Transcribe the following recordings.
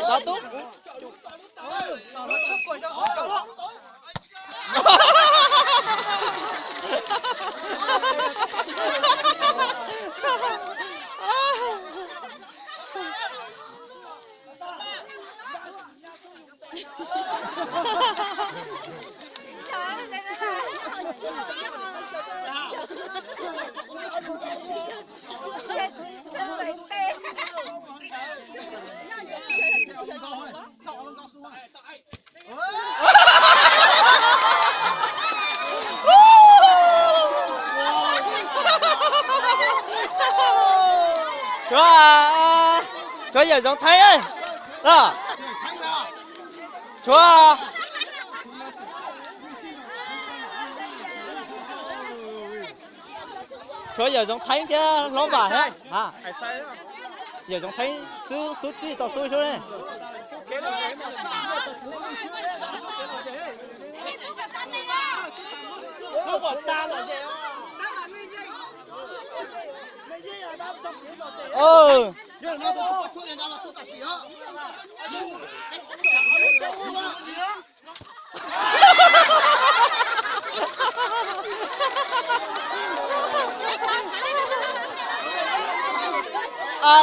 Tau tub. Tshuav, tshuav yawm zoov Theeb los. Tshuav, tshuav yawm zoov Theeb thiab hlob Vam thiab. Yawm zoov Theeb xub, xub tsis tau xub sub ne.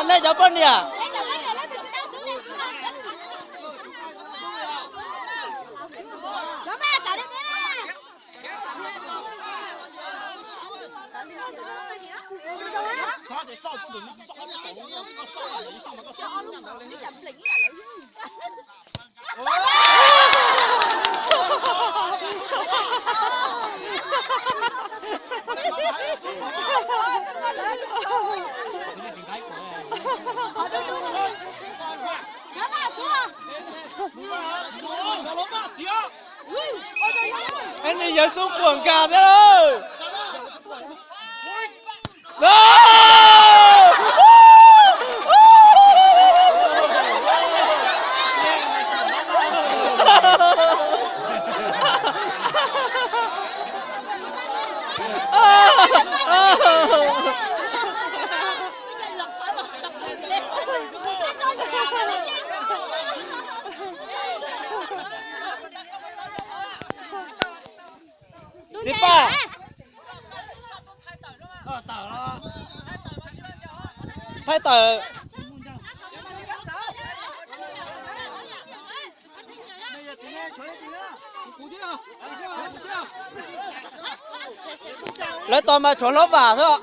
Nej cov poj niam. Peb ntxim yawg xub puam nkag thiab lawm. Txiv Paj, thaij tawm. Lawv tos mas tshuav hlob Vam xwb.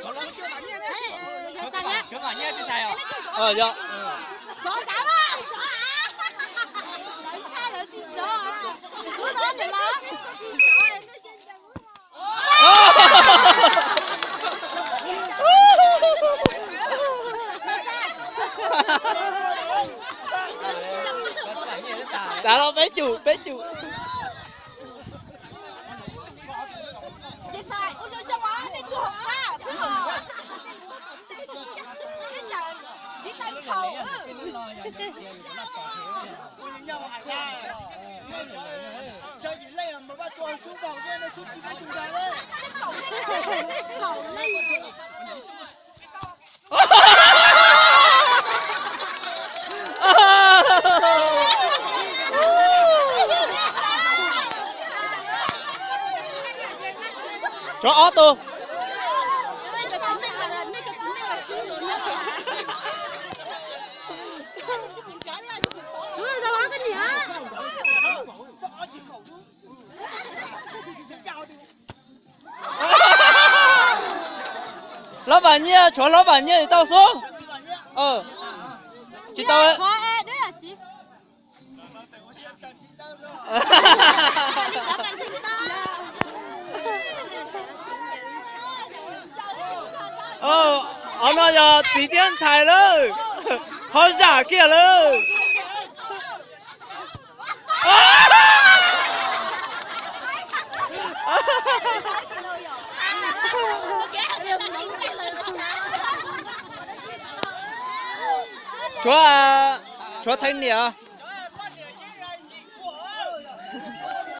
Xav los peb cum, peb cum. Tshuav ob tug. Hlob Vam Nyiaj, tshuav hlob Vam Nyiaj tsis tau xub. Tsis tau. Qhov no yog txiv thiab ntxhais lawm, ho zam kiag lawm. Tshuav, tshuav thaiv niam.